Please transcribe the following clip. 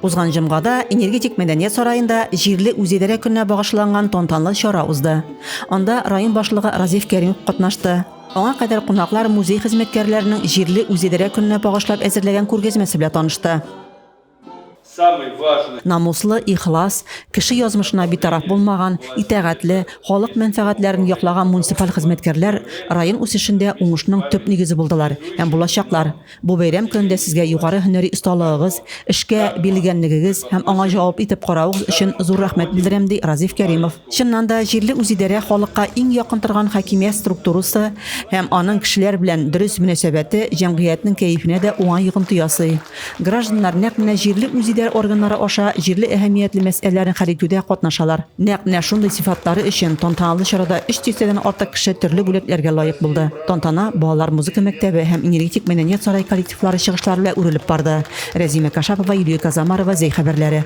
Узган җомгада Энергетик мәдәният сараенда җирле үзидарә көненә багышланган тантанлы чара узды. Анда район башлыгы Разиф Кәримов катнашты. Аңа кадәр кунаклар музей хезмәткәрләренең җирле үзидарә көненә багышлап әзерләгән күргәзмәсе белән танышты. Намуслы, ихлас, кеше язмышына битараф булмаган, итагатьле, халык мәнфәгатьләрен яклаган муниципаль хезмәткәрләр район үсешендә уңышның төп нигезе булдылар һәм булачаклар. Бу бәйрәм көнендә сезгә югары һөнәри осталыгыгыз, эшкә бирелгәнлегегез һәм аңа җаваплы итеп каравыгыз өчен зур рәхмәт белдерәм, ди Разиф Кәримов. Чыннан да, җирле үзидарә халыкка иң якын торган хакимият структурасы һәм аның кешеләр белән дөрес мөнәсәбәте җәмгыятьнең кәефенә дә уңай йогынты ясый. Гражданнар нәкъ менә җирле үзидарә органнары аша җирле әһәмиятле мәсьәләләрне хәл итүдә катнашалар. Нәкъ менә шундый сыйфатлары өчен тантаналы чарада өч дистәдән артык кеше төрле бүләкләргә лаек булды. Тантана балалар музыка мәктәбе һәм Энергетик мәдәният сарае коллективлары чыгышлары белән үрелеп барды. Рәзимә Кашапова, Юлия Казамарова, Зәй хәбәрләре.